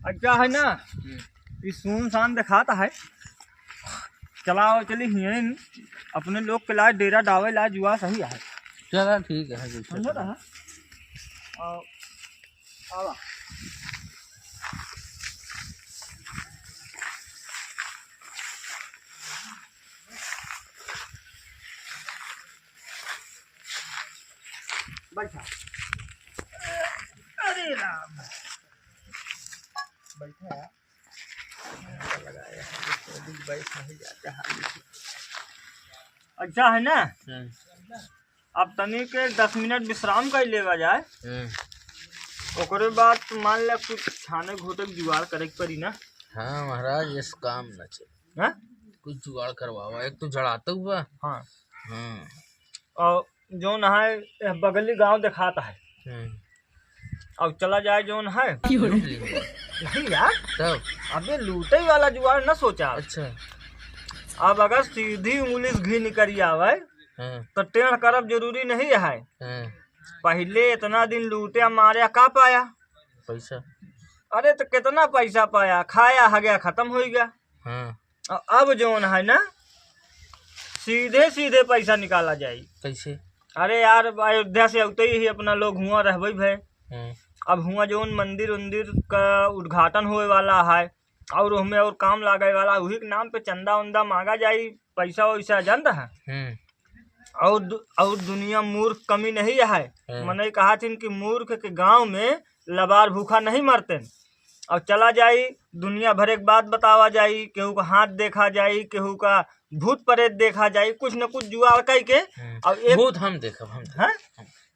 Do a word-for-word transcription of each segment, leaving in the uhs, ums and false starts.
अच्छा है ना, हम्म। ई सुनसान देखात है। चला आओ, चली हियन, अपने लोग के लाए डेरा डावे लाए जुआ सही है। चला ठीक है, जैसे समझा था, हाँ? आओ, आवा। बैठा। अरे राम। बैठा। अच्छा है ना? हम्म। अब तनी के दस मिनट विश्राम कर लेवा जाए। हम्म। ओकरे बाद मान ले कुछ छाने घोटे के जुगाड़ करे के पड़ी ना। हाँ महाराज, इस काम न चले। हाँ? कुछ जुगाड़ करवावा, एक तो जड़ाता हुआ। हाँ। हम्म। और जौन है, यह बगली गांव देखात है। हम्म। और चला जाए जौन है। लूट लेंगे। नहीं यार। तब? अबे लूटे वाला जुगाड़ न सोचा। अच्छा। अब अगर सीधी उंगली से घी निकल आवे, हाँ। तो टेढ़ करब जरूरी नहीं है। हाँ। पहले इतना दिन लूटे मारे का पाया? पैसा। अरे तो कितना पैसा पाया? खाया हगया खत्म हो गया। हाँ। अ-, अब जौन है ना, सीधे सीधे पैसा निकाला जाई। कैसे? अरे यार, अयोध्या से अउते ही अपना लोग हुआ रहबे भे। हम्म। अब हुआ जौन मंदिर उंदिर का उद्घाटन होए वाला है और ओहमे और काम लागे वाला, वही के नाम पे चंदा उंदा मांगा जाई, पैसा वैसा जानता है। हम्म। और दु-, और दुनिया मूर्ख कमी नहीं है। हाँ। मनई कहा थिन कि मूर्ख के गांव में लबार भूखा नहीं मरते। और चला जाई, दुनिया भर एक बात बतावा जाई, केहू का हाथ देखा जाई, केहू का भूत प्रेत देखा जाई, कुछ न कुछ जुगाड़ कई के। हाँ। और एक भूत हम देखब, हम देखब। हाँ?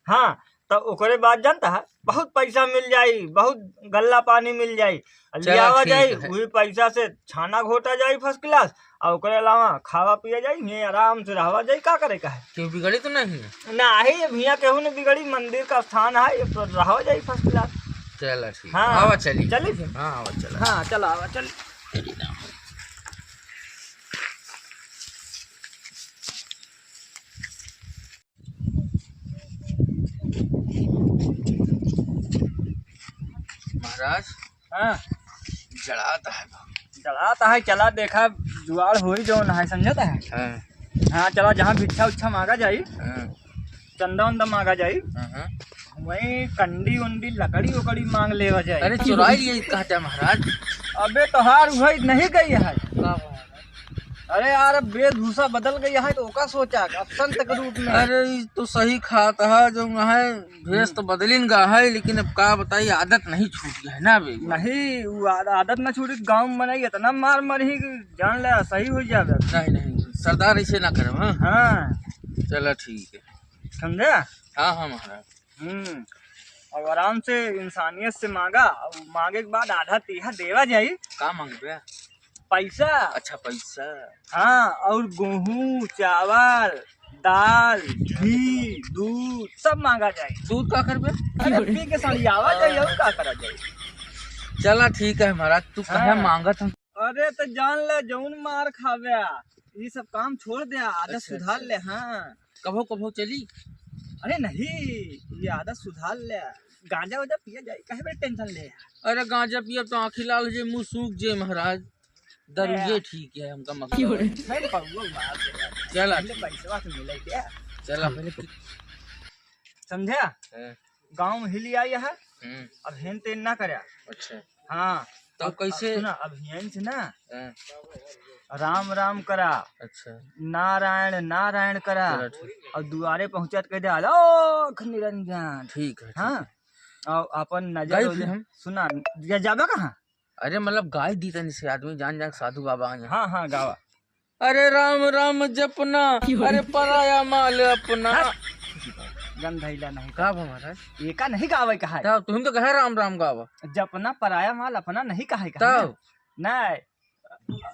हाँ, तो ओकरे बाद जानता है, बहुत पैसा मिल जाई, बहुत गल्ला पानी मिल जाई। चला, लियावा ठीक जाई, है। वही पैसा से छाना घोटा जाई first class, और ओकरे अलावा खावा पिया जाई, हियाँ आराम से रहवा जाई, का करे का है? क्यों बिगड़ी तो नहीं है? नाही, अब हियाँ केहू ने बिगड़ी, मंदिर का स्थान है, ये तो रहवा जाई first class। चला, ठीक। हाँ। आवा चली। चली फिर? हाँ, आवा चला। हाँ, चला, आवा चली। महाराज, हाँ। जड़ात है। जड़ात है, चला देखा, जुगाड़ होई जौन है, समझत है? हाँ। हाँ, चला जहाँ भिक्षा उच्छा मांगा जाई, हाँ। चंदा उंदा मांगा जाई, हाँ, हाँ। वहीं कंडी उंडी, लकड़ी उकड़ी मांग लेवा जाई। अरे चुराई लिए कहते हैं महाराज। अबे तोहार उहई नहीं गई है। का बात है? अरे यार, अब वेशभूषा बदल गई है, तो ओका सोचा, अब संत के रूप में। अरे, ई तो सही खात है, जो है, भेष तो बदलिन गा है, लेकिन अब का बताई, आदत नहीं छूट गया है ना बे। नहीं, वो आद-, आदत ना छूटी, गाँव में मनई इतना मार मारी कि जान ले, सही हो जावे। नहीं, नहीं, सरदार ऐसे ना करे, हाँ? हाँ। चला, ठीक है। समझे? हाँ, हाँ, महाराज। हम्म, अब आराम से इंसानियत से मांगा, अब मांगे के बाद आधा तीहा देवा जाई। का मांगबे? पैसा। अच्छा, पैसा। हाँ, और गेहूं, चावल, दाल, घी, दूध सब मांगा जाई। दूध का करबे? अरे, पी के सड़ियावा जाई, और का करा जाई? चला, ठीक है महाराज, तू कहे हाँ। मांगत हम। अरे, तो जान ले, जौन मार खाबे, ई सब काम छोड़ दे, आदत अच्छा, सुधार अच्छा। ले, हाँ। कभो कभो चली? अरे नहीं, ये आदत सुधार ले। गांजा वाजा पिया जाए, काहे बड़े tension ले यार? अरे गांजा पियब तो आँखी लाल हो जाए, मुंह सूख जाए महाराज। दारू ए। ये ठीक है, हमका मतलब। क्यों रे? नहीं पौवा मार दे यार। चला हमने ठीक। पैसवा से मिले क्या? चला। हाँ, पहले तू समझा? हाँ। गाँव में हिली आई है, हम्म। अब हेन तेन ना करे। अच्छा। हाँ। तब अब, कैसे? अब सुना, अब हियन से ना, हाँ। राम राम करा। अच्छा। नारायण नारायण करा। चला ठीक। और दुआरे पहुँचत कह दे, "अलख निरंजन।" ठीक है, ठीक हाँ। है। और अपन नजर गाई उजर फिर हम। सुना, जा-, जाबा कहाँ? अरे मतलब गाई दी तनी से आदमी जान जाए साधु बाबा आए हैं। हाँ, हाँ, गावा। अरे राम राम जपना, क्यों रे? अरे पराया माल अपना। हट। गंधैला नहीं। का बा महाराज? एका नहीं गावे कहा है। का तुम तो कहे राम राम गावा। जपना पराया माल अपना नहीं कहा है कहा तब? है। नहीं।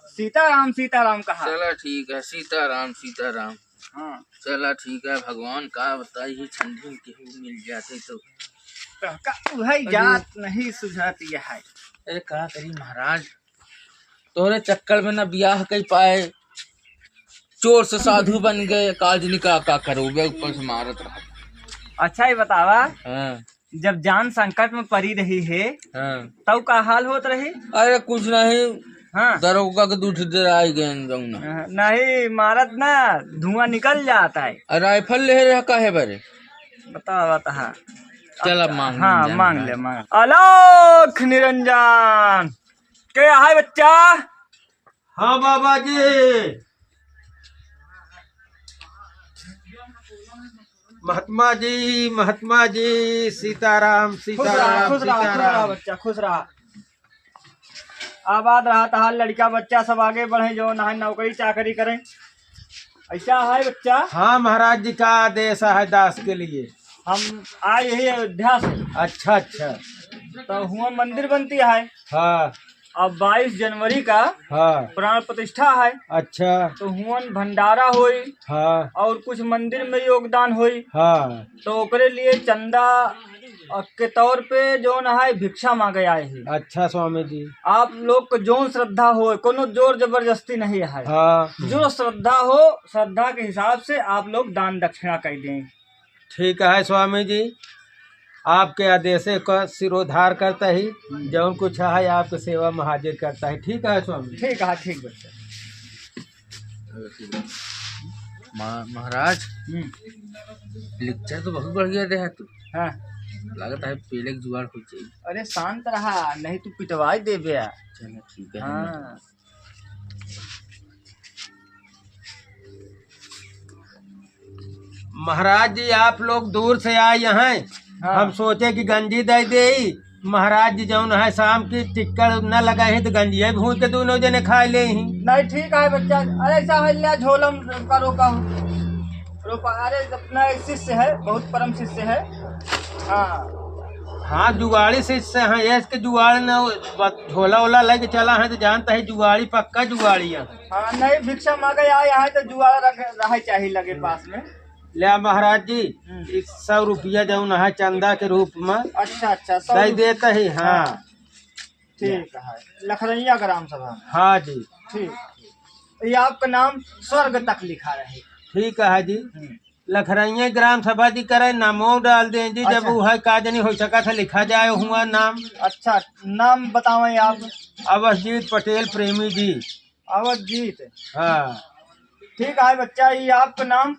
सीताराम, सीताराम कहा। चला ठीक है, सीताराम, सीताराम। हाँ। चला ठीक है, भगवान का बताई, ही ठंडी में केहू मिल जाते तो। तो का, उहई अरे। जात नहीं सुझाती है। अरे का करी महाराज, तोरे चक्कर में ना बियाह कई पाए, चोर से साधु बन गए, काज निका का करो, बे ऊपर से मारत रहा। अच्छा, ये बतावा। हाँ। जब जान संकट में परी रही है, हाँ। तब का हाल होत रही? अरे कुछ नहीं, हाँ। दरोगा के दूठ दे आई गए जौन। हाँ, नहीं मारत ना, धुआं निकल जाता है। अरे राइफल ले रहा काहे बरे? बता, बता, हाँ। चल अब मांग हाँ, ले, मांग मांग। ले, मांग। अलख निरंजन, के है बच्चा? हाँ बाबा जी। महात्मा जी, महात्मा जी, सीताराम, खुश रहा, सीताराम, खुश रहा, खुश रहा सीताराम। बच्चा, खुश रहा। आबाद रहा, तहार लड़का बच्चा सब आगे बढ़े, जौन है नौकरी चाकरी करें। ऐसा है बच्चा? हाँ महाराज जी, का आदेश है दास के लिए? हम आए यही अयोध्या से। अच्छा, अच्छा। तो हुआ मंदिर बनती है। हाँ। अब बाईस जनवरी का हाँ। प्राण प्रतिष्ठा है। अच्छा। तो हुआ भंडारा होई। हाँ। और कुछ मंदिर में योगदान होई। हाँ। तो ओकरे लिए चंदा अ, के तौर पे जौन है भिक्षा मांगे आए हैं। अच्छा स्वामी जी। आप लोग को जौन श्रद्धा हो, कोनो जोर जबरदस्ती नहीं है। हाँ। जो श्रद्धा हो, श्रद्धा के हिसाब से आप लोग दान दक्षिणा कर दें। ठीक है स्वामी जी, आपके आदेशे का सिरोधार करता ही, जौन कुछ है आपके सेवा में हाजिर करता है। ठीक है स्वामी जी। ठीक है, ठीक बच्चा। मा-, महाराज, हम्म। लेक्चर तो बहुत बढ़िया दे है तू। हाँ। लागत है पेले के जुगाड़ हो जाई। अरे शांत रहा, नहीं तू पिटवाई देबे। चलो ठीक है। हाँ। महाराज जी, आप लोग दूर से आए हैं, हाँ। हम सोचे कि गंजी दे दे। महाराज जी जौन है शाम की टिक्कड़ न लगा है तो गंजिया भून के दोनों जने खा ले ही। नहीं, ठीक है बच्चा। अरे ऐसा है, ले झोलम का रोपा हूँ। रोपा, अरे अपना एक शिष्य है, बहुत परम शिष्य है। हाँ। हाँ, जुगाड़ी शिष्य हैं, ये इसके जुगाड़ न बस झोला वोला लेके चला है तो जानता है जुगाड़ी, पक्का जुगाड़ी है। हाँ, नहीं, भिक्षा मांगे आए यहाँ तो जुगाड़ रख, रहे चाहिए लगे पास में। ले महाराज जी, हम्म। एक सौ रुपया जौन है चंदा के रूप में अच्छा, अच्छा, सौ दे रुपया। देते ही, हाँ। हाँ, ठीक है। लखरैया ग्राम सभा में। हाँ जी। ठीक। ये आपका नाम स्वर्ग तक लिखा रहे। ठीक है जी। हम्म। लखरैया ग्राम सभा जी करे नामो डाल दें जी, जब अच्छा। वो है का जनी हो सका था लिखा जाए हुआ नाम। अच्छा, नाम बतावें आप। अवधजीत पटेल प्रेमी जी। अवधजीत। हाँ। ठीक है बच्चा, ये आपका नाम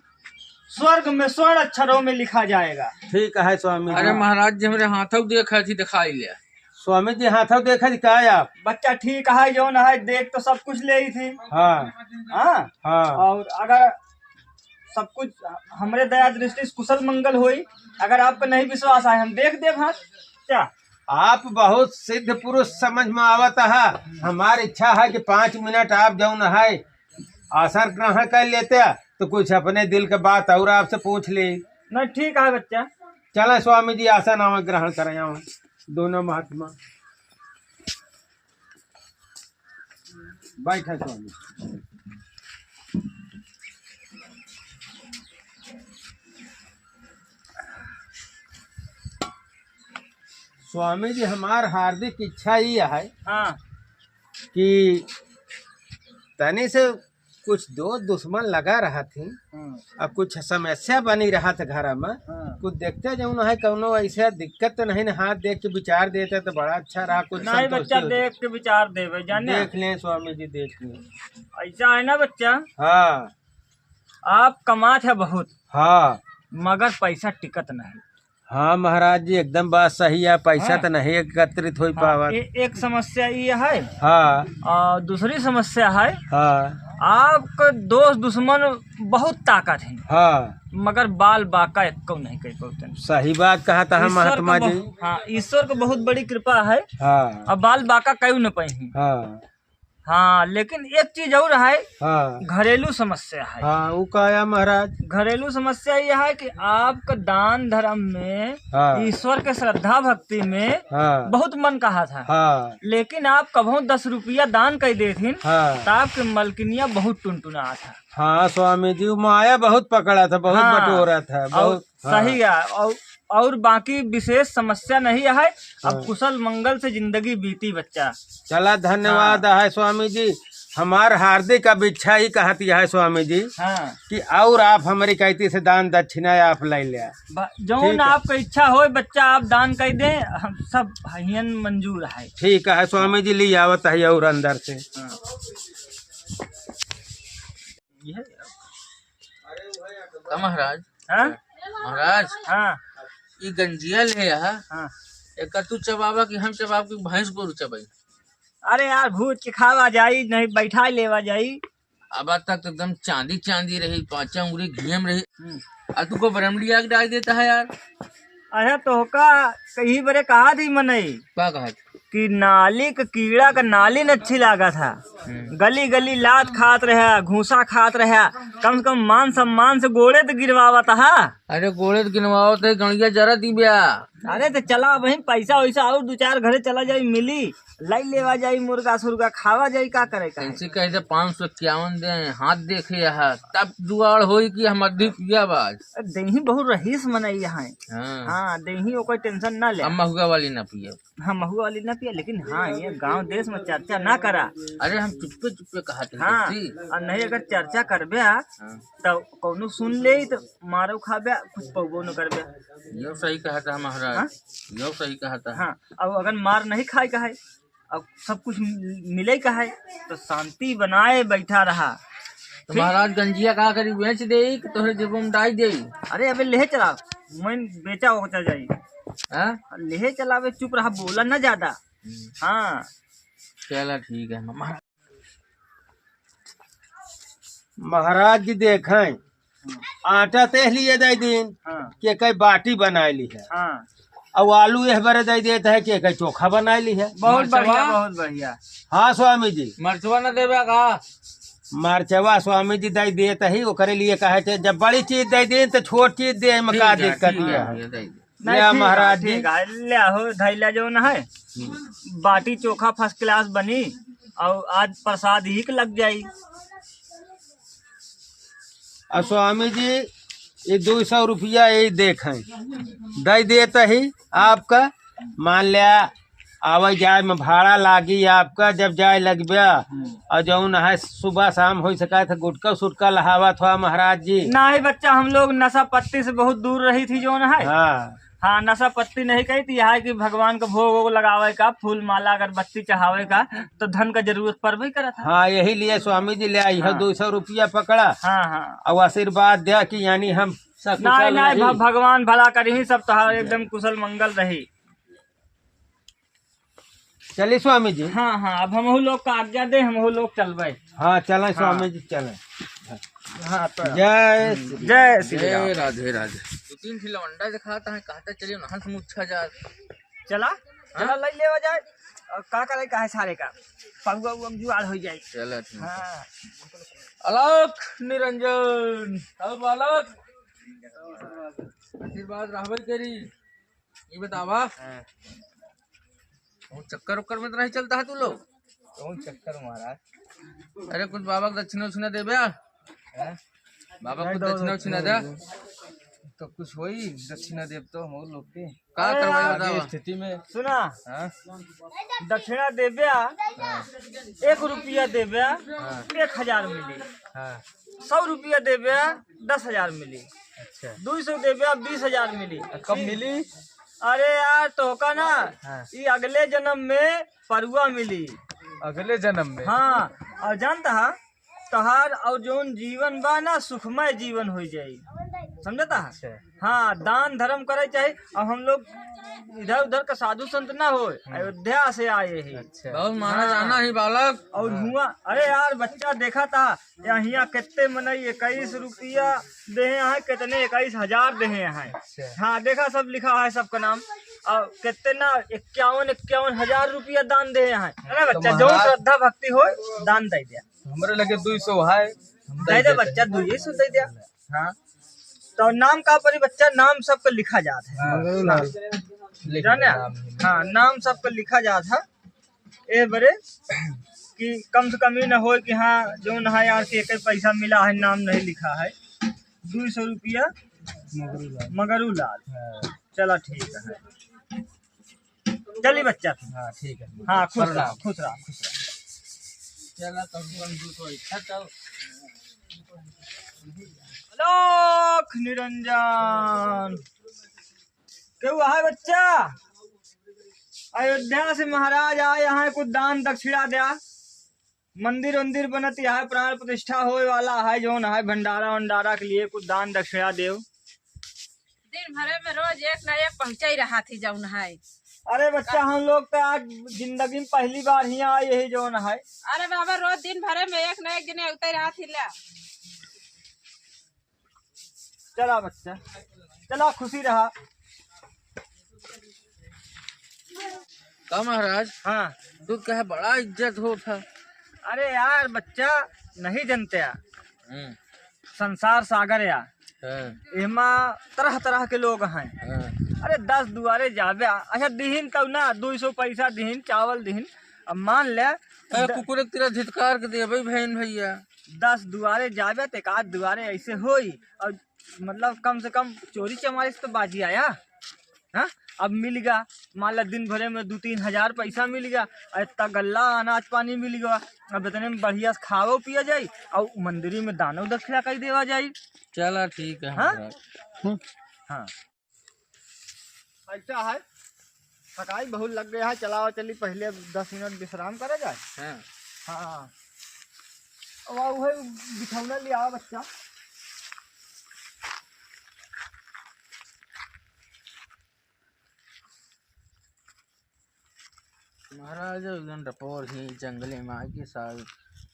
स्वर्ग में स्वर्ण अक्षरों में लिखा जाएगा। ठीक है स्वामी जी। अरे महाराज जी, हमरे हाथों देखा थी, दिखाई ले। स्वामी जी, हाथों देखा थी का आप? बच्चा, ठीक है, जौन है, देख तो सब कुछ ले ही थी। हाँ। हाँ? हाँ। और अगर सब कुछ हमरे दया दृष्टि से कुशल मंगल होई, अगर आपको नहीं विश्वास आए, हम देख देब हाथ। क्या? आप बहुत सिद्ध पुरुष समझ में आवत है। हमार इच्छा है कि पाँच मिनट आप जौन है आसन ग्रहण कर लेते, तो कुछ अपने दिल के बात और आपसे पूछ ले। नहीं, ठीक है बच्चा। चला स्वामी जी, आसन आवा ग्रहण करें, आवा दोनों महात्मा। बैठा स्वामी। स्वामी जी, हमार हार्दिक इच्छा ई है हाँ। कि तनी से कुछ दोस्त दुश्मन लगा रहा थी, हाँ। अब कुछ समस्या बनी रहा था घर में, हाँ। कुछ देखते जौन है कौनो ऐसे दिक्कत तो नहीं ना, हाथ देख के विचार देते तो बड़ा अच्छा रहा, कुछ नहीं संतुष्टि बच्चा, होती। देख के विचार देवे, जाने? देख लें स्वामी जी, देख लें। ऐसा है ना बच्चा? हाँ। आप कमात है बहुत, हाँ। मगर पैसा टिकत नहीं। हाँ महाराज जी, एकदम बात सही है, पैसा हाँ। तो नहीं एकत्रित हो हाँ, पावत। ए-, एक समस्या ये है। हाँ। और दूसरी समस्या है, हाँ। आपके दोस्त दुश्मन बहुत ताकत है, हाँ। मगर बाल बाका एको नहीं कह पाते। सही बात कहा था ईश्वर महात्मा का जी। बहु-, हाँ, ईश्वर को बहुत बड़ी कृपा है। हाँ। अब बाल बाका कई न पाई। हाँ। हाँ, लेकिन एक चीज और है, हाँ। घरेलू समस्या है। हाँ, वो का है महाराज? घरेलू समस्या ये है कि आपका दान धर्म में हाँ। ईश्वर के श्रद्धा भक्ति में हाँ। बहुत मन कहा था। हाँ। लेकिन आप कभो दस रुपया दान कर देथिन, हाँ। तो आपके मलकिनिया बहुत टुनटुना था। हाँ स्वामी जी, वो माया बहुत पकड़ा था, बहुत हाँ। बटोरा था, और बहुत हाँ। सही है। और, और बाकी विशेष समस्या नहीं है। अब हाँ। कुशल मंगल से जिंदगी बीती बच्चा। चला, धन्यवाद हाँ। है स्वामी जी। हमार हार्दिक अब इच्छा ही कहत यह है स्वामी जी हाँ। कि और आप हमरी कहती से दान दक्षिणा आप ले लिया। बा-, जौन ठीक है। आपका इच्छा होय बच्चा, आप दान कर दें, हम सब हियन मंजूर है। ठीक है स्वामी जी, ले आवत है और अंदर से। हाँ। ये है। का महाराज? हाँ? महाराज, हाँ। ई गंजिया ले आ। हाँ। एका तू चबावा कि हम चबाब कि भैंस गोरू चबाई? अरे यार, भूज के खावा जाई, नहीं बैठा लेवा जाई। अब तक तो एकदम चांदी चांदी रही, पाँचा उंगली घियम रही। हम्म। आ तू को बरमडी आग डाल देता है यार। अरे तोहका कहीं बरे कहा थी मनई का कहत? कि नाली के कीड़ा का नाली न अच्छी लागत है। हम्म। गली गली लात खात रहे, घूसा खात रहे, कम से कम मान सम्मान से गोड़े तो गिरवावत है। अरे गोड़े तो गिरवावत है, गणिया जरा दी ब्या। अरे तो चला बहिन, पैसा वैसा और दो चार घरे चला जाई, मिली, लाई लेवा जाई, मुर्गा सुर्गा खावा जाई, का करे का है? इनसे कहे थे पाँच सौ इक्यावन दे, हाथ देखे यहाँ, तब जुगाड़ होई कि हम अद्धी पिया बाज। देही बहुत रहीस मनई यहाँ। हाँ। हाँ, देही, ओकर टेंशन ना ले। अब महुआ वाली ना पिया। हाँ, महुआ वाली ना पिया, लेकिन हाँ, ये गांव देश में चर्चा ना करा। अरे हम चुप्पे चुप्पे कहा थे हाँ, जी। और नहीं अगर चर्चा करबे आ, हाँ। तो कौनो सुन ले तो मारो खाबे, कुछ पौबो न करबे। यो सही कहा था महाराज, हाँ? यो सही कहा था। हाँ, अब अगर मार नहीं खाए का है, अब सब कुछ मि-, मिले का है, तो शांति बनाए बैठा रहा। तो ठीक? महाराज गंजिया का करी, बेच दे कि तोहरे जेबो में डाल दे? अरे अबे ले चला, मैं बेचा हो चल जाई। हाँ? ले चला बे, चुप रहा, बोला ना ज्यादा। हम्म। हाँ। चला ठीक है महाराज। महाराज जी देखें, आटा तेह लिए दे दीन, हाँ। के कई बाटी बनाए ली है। हाँ। और आलू एह बरे दे देता है, के कई चोखा बनाए ली है। बहुत मरचवा? बढ़िया, बहुत बढ़िया। हाँ स्वामी जी। मरचवा न देबे का? मरचवा स्वामी जी दे देता ही, ओकरे लिए कहे थे, जब बड़ी चीज दे दीन तो छोट चीज दे, में ठीक का है, दिक्कत ठीक नहीं है, है। ये दे दे। नहीं, या ठीक है, महाराज जी। ठीक है, ले हो, धैला जौन है, हम्म। बाटी चोखा first class बनी, और आज प्रसाद ही के लग जाई। और स्वामी जी, ये दो सौ रुपया ये देखें, दे देता ही आपका, मान लिया, आवे जाए में भाड़ा लागी आपका, जब जाए लगबे, हम्म। और जौन है सुबह शाम हो सका था गुटका सुटका लहावा था महाराज जी। नहीं बच्चा, हम लोग नशा पत्ती से बहुत दूर रही थी जौन है। हाँ। हाँ, नशा पत्ती नहीं कही थी, यह है कि भगवान का भोग वोग लगावे का, फूल माला अगरबत्ती चढ़ावे का, तो धन का जरूरत पड़बे करत है। हाँ, यही लिए स्वामी जी ले आई है, हाँ। दो सौ रुपया पकड़ा। हाँ, हाँ। और आशीर्वाद दिया कि यानी हम सकुशल नहीं, नहीं, रही। भ-, भगवान भला करी, सब तोहार एकदम कुशल मंगल रही। चली स्वामी जी। हाँ, हाँ, अब हमहू लोग का आज्ञा दे, हमहू लोग चलबे। हाँ, चलें हाँ। स्वामी जी, चलें। हाँ, तो जय श्री जय श्री जय राम। राधे राधे। दो तीन ठे लवंडा दिखाता है, कहता चलिए नहर से मुच्छा जा। चला, हाँ? चला, लई लेवा जाए। और का करे, काहे सारे का? पौवा उवा में जुआर हो जाए। चला, ठीक है। हाँ। अलख निरंजन, अब अलख। आशीर्वाद रहबे करी। ये बतावा। हाँ। कौन चक्कर उक्कर में तो नहीं चलता है तू लोग? कौन चक्कर महाराज? अरे कुछ बाबा को दक्षिणा उक्षिणा देबे आ? हाँ? बाबा को नहीं, दक्षिणा उक्षिणा दे। तो कुछ होई दक्षिणा देब तो हम लोग के। का अरे करवाई यार, बतावा? स्थिति में। सुना। हाँ? दक्षिणा देबे आ, हाँ। एक रुपया देबे आ, हाँ। एक हजार मिली। हाँ। सौ रुपया देबे आ, दस हजार मिली। अच्छा। दो सौ देबे आ, बीस हजार मिली। आ, कब मिली? अरे यार, तोहका ना, हाँ। ई अगले जन्म में परुआ मिली। अगले जन्म में? हाँ, और जानता है, तोहार और जौन जीवन बा ना, सुखमय जीवन हो जाई। समझता है? अच्छा। हाँ, दान धर्म करे चाही। अब हम लोग इधर उधर का साधु संत ना हो, हम्म। अयोध्या से आए हैं। अच्छा। बहुत माना हाँ। जाना ही बालक। और हाँ। हुआ, अरे यार, बच्चा देखा था, यहाँ कितने मनई इक्कीस रुपया देहे हैं, कितने इक्कीस हजार देहे हैं। अच्छा। हाँ, देखा, सब लिखा है, सबका नाम। और कितने ना, इक्यावन, इक्यावन हजार रुपया दान देहे हैं। अरे तो बच्चा, जो महाराज श्रद्धा भक्ति हो, दान दे दिया। हमरे लगे दो सौ है, हम दे दे दे देते बच्चा, हैं। दो सौ दे दिया। हाँ, तो नाम का परी बच्चा, नाम सबका लिखा जात है। हाँ, मंगरू लाल। लिख जाने? नाम ही। हाँ, नाम सबका लिखा जात है। ए बरे कि कम से कम ये ना होए कि हाँ, जौन है यार के एक पैसा मिला है, नाम नहीं लिखा है। दो सौ रुपया मगरू लाल। मगरू लाल। हाँ। चला ठीक है, चली बच्चा। हाँ, ठीक है। हाँ, खुश रहा, प्रणाम। खुश रहा, खुश रहा। चला, तब अपन दू सौ इकहत्तर। अलख निरंजन। केहू है बच्चा? अयोध्या से महाराज आए हैं, कुछ दान दक्षिणा द्या। मंदिर उंदिर बनत है, प्राण प्रतिष्ठा होए वाला है, जौन है भंडारा उंडारा के लिए कुछ दान दक्षिणा देव। दिन भरे में रोज एक ना एक पहुँचा ही रहा थी जौन है। अरे बच्चा, हम लोग तो आज जिंदगी में पहली बार ही आए यही जौन है। अरे बाबा, रोज दिन भरे में एक ना एक जने उतर रहा थी ला। चला बच्चा, चला, खुशी रहा। का महाराज? हाँ। तू कहे बड़ा इज्जत होत है। अरे यार बच्चा, नहीं जनते यार। हम्म। संसार सागर या। हाँ। एमा तरह तरह के लोग हैं। हाँ। अरे दस दुआरे जाबे, अच्छा दिहिन तब ना, दो सौ पैसा दिहिन, चावल दिहिन। अब मान ले, अरे द- कुकुर एक तेरा धिक्कार के देबे बहन भैया। दस दुआरे जाबे तो एक आध दुआरे ऐसे होई, और मतलब कम से कम चोरी चमारी से तो बाजी आया। हाँ, अब मिल गया, मान ला दिन भरे में दो तीन हजार पैसा मिल गया, और इतना गल्ला अनाज पानी मिल गया, अब इतने में बढ़िया से खाओ पिया जाई और मंदिरी में दानो दक्षिणा कर देवा जाई। चला ठीक है हाँ? महाराज। हाँ। ऐसा है, थकाई बहुत लग गया है, चलाओ चली पहले दस मिनट विश्राम करा जाए। हाँ। हाँ। अब आओ है बिछौना ले आओ बच्चा। महाराज एकदम डपोर ही जंगले में आके साल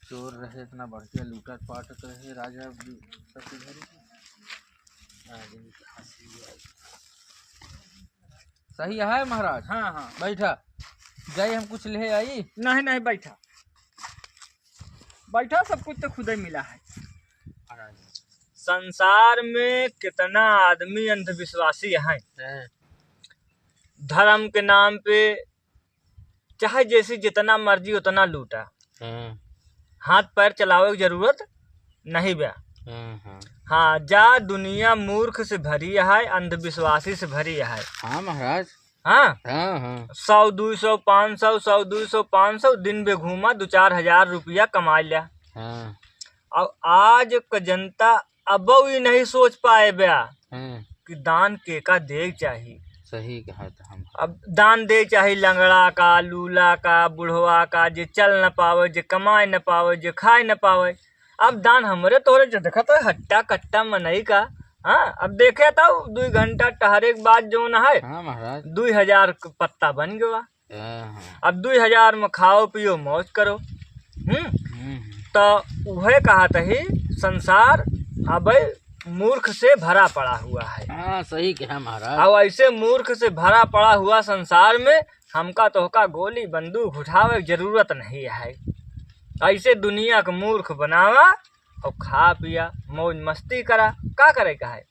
चोर रहे, इतना बढ़िया लूटत पाटत रहे राजा भी सबके घरे। आज इनकी हंसी आई। सही है महाराज। हाँ, हाँ। बैठा, जाई हम कुछ ले आई। नहीं, नहीं, बैठा, बैठा, सब कुछ तो खुदे मिला है। महाराज। संसार में कितना आदमी अंधविश्वासी हैं। हैं। धर्म के नाम पे चाहे जैसी जितना मर्जी उतना लूटा। हम्म। हाथ पैर चलावे की जरूरत नहीं बा। हम्म, हम्म। हाँ, जा दुनिया मूर्ख से भरी है, अंधविश्वासी से भरी है। हाँ महाराज। हाँ? हाँ, हाँ। सौ, दो सौ, पाँच सौ, सौ, दो सौ, पाँच सौ, दिन में घूमा, दो चार हजार रुपया कमा लिया। हाँ। अब आज क जनता अबउ ई नहीं सोच पाए बा हम्म। कि दान केका देइ चाही। सही कहा था हम। अब दान देइ चाही लंगड़ा का, लूला का, बुढ़वा का, जे चल न पावे, जे कमाए न पावे, जे खाए न पावे। अब दान हमरे तोहरे जो देखत है, हट्टा कट्टा मनई का, हाँ, अब देखे तो दुइ घंटा टहरे के बाद जौन है, हाँ महाराज। दुइ हजार क पत्ता बन गवा। हाँ, हाँ। अब दुइ हजार में खाओ पियो मौज करो। हम्म? हम्म, हम्म। तो उहे कहत ही, संसार अब मूर्ख से भरा पड़ा हुआ है। हाँ, सही कहा महाराज। अब ऐसे मूर्ख से भरा पड़ा हुआ संसार में हमका तोहका गोली बंदूक उठावे के जरूरत नहीं है। ऐसे दुनिया के मूर्ख बनावा और खा पिया, मौज मस्ती करा, का करे का है?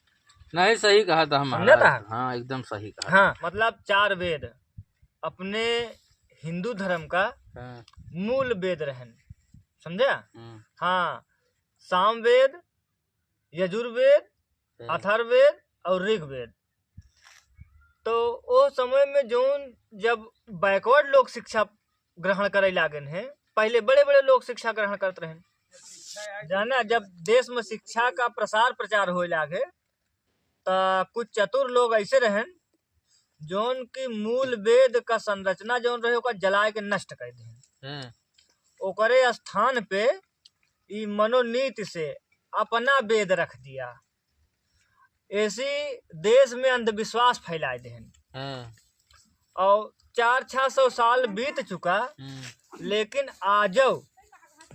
नहीं, सही कहा था महाराज। समझा था? हाँ, एकदम सही कहा। हाँ, मतलब चार वेद अपने हिंदू धर्म का हाँ। मूल वेद रहन, समझा? हम्म। हाँ, सामवेद, यजुर्वेद, हाँ। अथर्ववेद और ऋग्वेद। तो ओ समय में जौन जब backward लोग शिक्षा ग्रहण करे लागेन हैं, पहले बड़े-बड़े लोग शिक्षा ग्रहण करत रहेन। जाना, जब देश में शिक्षा का प्रसार प्रचार होए लागे, त कुछ चतुर लोग ऐसे रहेन, जौन की मूल वेद का संरचना जौन रहे, ओका जलाए के नष्ट कर देहेन। हम्म। ओकरे स्थान पे ई मनोनीति से अपना वेद रख दिया। ऐसी देश में अंधविश्वास फैलाए देहेन। हम्म। और चार छह सौ साल बीत चुका, हम्म। लेकिन आजो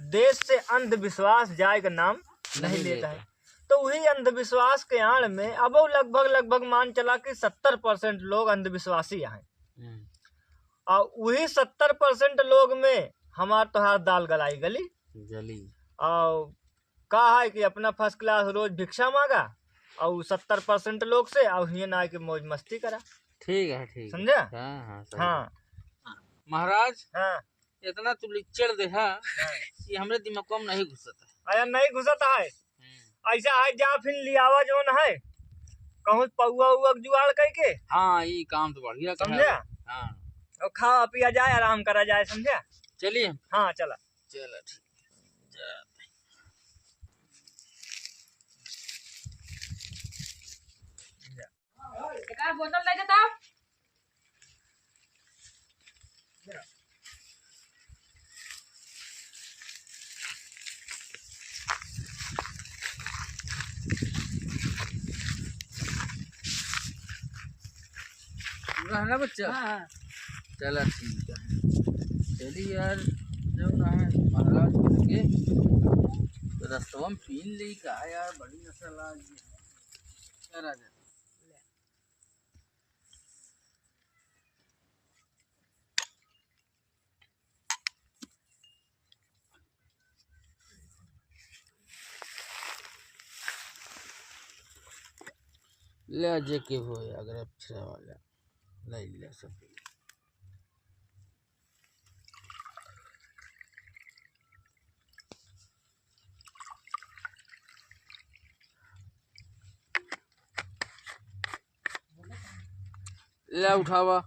देश से अंधविश्वास जाए का नाम नहीं नहीं लेता है। लेता। तो वही अंधविश्वास के आड़ में अब लगभग, लगभग मान चला कि सत्तर percent लोग अंधविश्वासी हैं। हम्म। और वही सत्तर percent लोग में हमार तोहार दाल गलाई गली। गली। और का है कि अपना first class रोज भिक्षा मांगा और सत्तर percent लोग से, और हियां ना आके मौज मस्ती करा। ठीक है, ठीक है। समझा? हाँ, हाँ, सही हाँ। बात। महाराज, हाँ। इतना तू lecture दे हा हाँ। कि हमरे दिमाग में नहीं घुसत है। अरे नहीं घुसत है। हम्म। ऐसा है, जा फिर लियावा जौन है, कहूँ पौआ उआ के जुगाड़ करके। हाँ, ई काम तो बढ़िया कहा समझा? है। हाँ। और खा पिया जाए, आराम करा जाए, समझा? चलिए। हाँ, चला। चला, ठीक। एक आध बोतल दे देता। पूरा है ना बच्चा? हाँ, हाँ। चला ठीक है। चली यार, जब ना है महाराज के, तो रस्तवा में पीन ले का यार, बड़ी नशा लाग गई। क्या राजा? ले जे के हो अगर अच्छा वाला, ले ले सब। ले उठावा।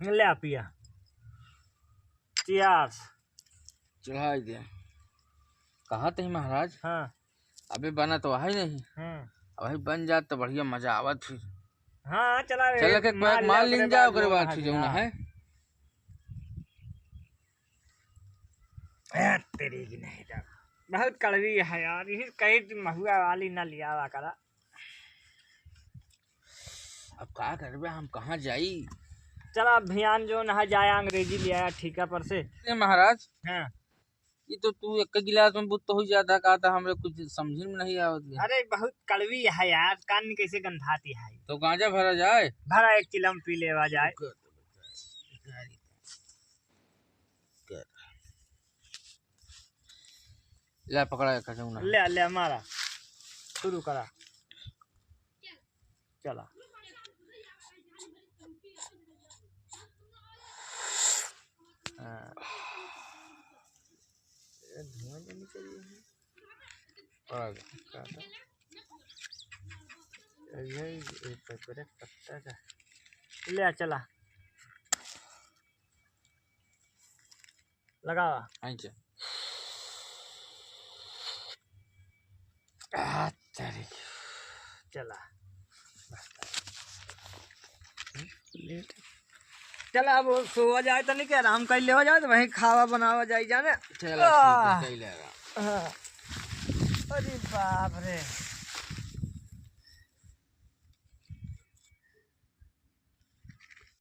ले आ पिया। Cheers। चढ़ाई दे। कहा थे महाराज? हाँ। अबे बना तो है नहीं। हाँ। अब भाई बन जात तो बढ़िया मजा आवत फिर। हाँ, चला रे, चल के मार पैक मार लिया, लीन ओकरे जाओ, बाद ओकरे में बाद फिर जौन है। ए, तेरी की नहीं तो। बहुत कड़वी है यार, यही कहीं तुम महुआ वाली ना लिया हुआ करा। अब का करबे, हम कहाँ जाई? चला, अभियान जो नहा जाए, अंग्रेजी ले आया ठीका पर से। ए महाराज। हाँ। ये तो तू एक गिलास में बुत्त हो जाता, कहा था, हमरे कुछ समझ में नहीं आवत है। अरे, बहुत कड़वी है यार, कान कैसे गंधाती है। तो गांजा भरा जाए? भरा, एक चिलम पी लेवा जाए। कर, कर। ले पकड़ा एक खजौना। ले, ले मारा, शुरू करा। चला। हाँ। ये धुआं जो निकल रहा है। आ गया, काटा। यही एक पेपर एक पत्ता का। ले आ, चला। लगावा। अच्छा। आ, तेरी। चला। चला, अब सोवा जाए तो नहीं, आराम कर लेवा जाए, तो वहीं खावा बनावा जाए जाने। चला, ठीक है, आह। कर ले आराम। हाँ। अरे बाप रे।